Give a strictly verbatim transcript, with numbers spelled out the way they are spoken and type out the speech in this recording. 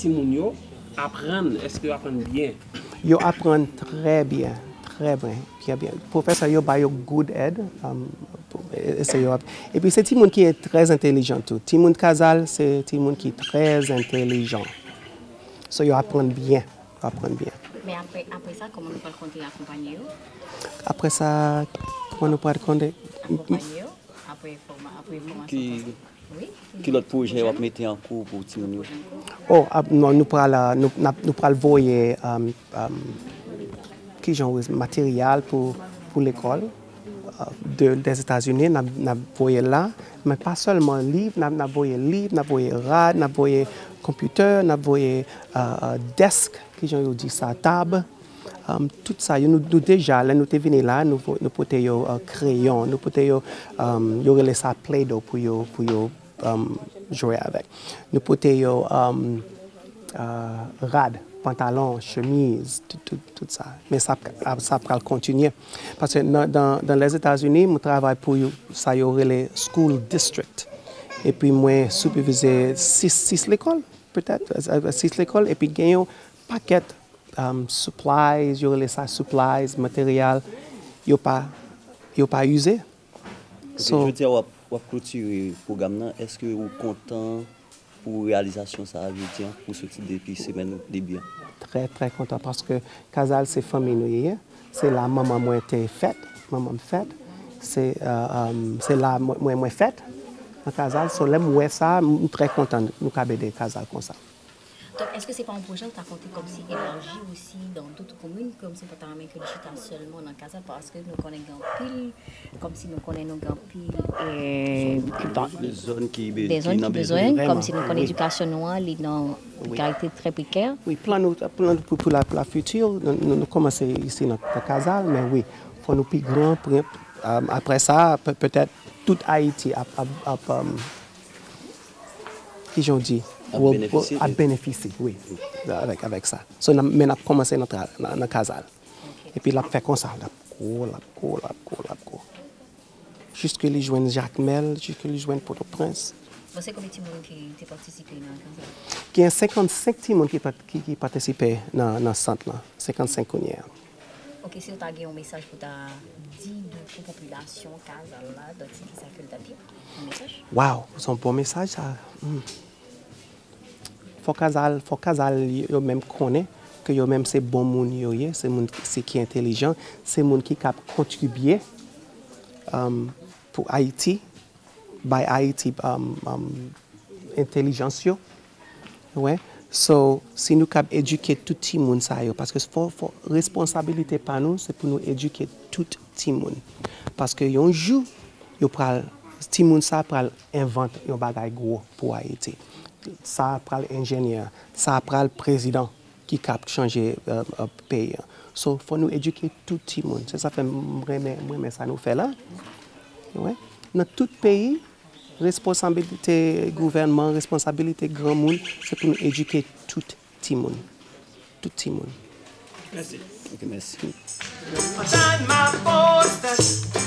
Timoun yo aprann, èske yo aprann byen? Yo aprann trè byen, trè byen, trè byen. Pwofesè yo ba yo good èd. Um, e- e- se yo ap- Epi se timoun ki trè entelijan tou. Timoun Kazal, se timoun ki trè entelijan. So yo aprann byen, yo aprann byen. Men apre, apre sa, kòman nou pral konte akonpanye yo? Apre sa, kòman nou pral konte? Akonpanye yo? Apre fòma, apre fòmasyon. Ki, ki lòt pwojè w ap mete an kou pou timoun yo? Oh, ap- non, nou pral, uh, nou, n ap- nou pral voye um, um, kijan w materyal pou, pou lekòl uh, de, des États-Unis, n ap- n ap voye l la. Men pa sèlman liv, n ap- n ap voye liv, n ap voye rad, n ap voye konpitè, n ap voye uh, uh, desk, kijan yo di sa, tab. Um, tout sa, yo, nou, nou deja, lè nou te vini la, nou, vo- nou pote yo uh, kreyon, nou pote yo, um, yo rele sa Play-Doh pou yo, pou yo um, jwe avèk. Nou pote yo um, uh, rad, pantalon, chemiz, tout, tout, tout sa. Men sa, sa pral kontinye. Paske nan, dan, dan Lèzetazini, mwen travay pou yo, sa yo rele school district. Epi mwen sipevize sis, sis lekòl, petèt, sis lekòl, epi gen yon pakèt um, supplies, yo rele sa supplies, materyèl, yo pa, yo pa ize. So, jodi a w ap, w ap klotire pwogram nan, èske ou kontan pou reyalizasyon sa a jodi a, pou soti depi semèn debi a? Trè, trè kontan paske Kazal se fanmi nou ye. Se la manman mwen te fèt, manman m fèt. Se uh, um, se la mwen, mwen, mwen fèt nan Kazal. So, lè m wè sa, m trè kontan nou kab ede Kazal konsa. Donk, èske se pa yon pwojè ou ta konte kòmsi elaji osi dan dòt komin, kòmsi pa ta renmen ke li chita sèlman nan Kazal, paske nou konnen gen anpil, kòmsi nou konnen nou gen anpil, eh, ki pa- De zòn ki be- de ki zòn nan ki bezwen. bezwen, kòmsi nou konnen edikasyon nou an, li nan kalite trè prekè. Wi, plan nou, plan nou pou, pou la, la future, nou, nou, nou kòmanse isi nan, nan Kazal, men wi, fò nou pi gran, pre- um, apre sa, pe- petèt tout Ayiti ap, ap, ap um, kijan w di? Ap benefisye. Ap benefisye, wi, avèk, avèk sa. So, nan- men n ap kòmanse nan, tra- nan, nan Kazal. Epi l ap fè konsa, l ap gwo, l ap gwo, l ap gwo, l ap gwo. Jiske li jwenn Jakmèl, jiske li jwenn Pòtoprens. Bon, se konbyen timoun ki te patisipe nan Kazal? Gen senkannsenk timoun ki, pat- ki, ki patisipe nan, nan sant lan. Senkannsenk kounye a. Ok, si w ta gen yon mesaj pou ta di pou popilasyon Kazal la, donk se kisa ke l t ap ye? Yon mesaj? Wow, se yon bon mesaj sa. Hmm. Fò Kazal, fò Kazal yo menm konnen ke yo menm se bon moun yo ye, se moun ki- se ki entelijan, se moun ki kab kontribye um, pou Ayiti, bay Ayiti um, um, entelijans yo. Wi. So, si nou kab edike tout timoun sa yo, paske fò, fò responsabilite pa nou, se pou nou edike tout timoun. Paske yon jou, yo pral, timoun sa pral envante yon bagay gwo pou Ayiti. Sa pral enjenyè, sa pral prezidan ki kab chanje uh, uh, peyi an. So, fò nou edike tout timoun. Se sa fè m renmen, m renmen sa nou fè la. Wi. Nan tout peyi, responsabilite gouvènman, responsabilite granmoun, se pou nou edike tout timoun. Tout timoun. Ok, mèsi. Shine my posters.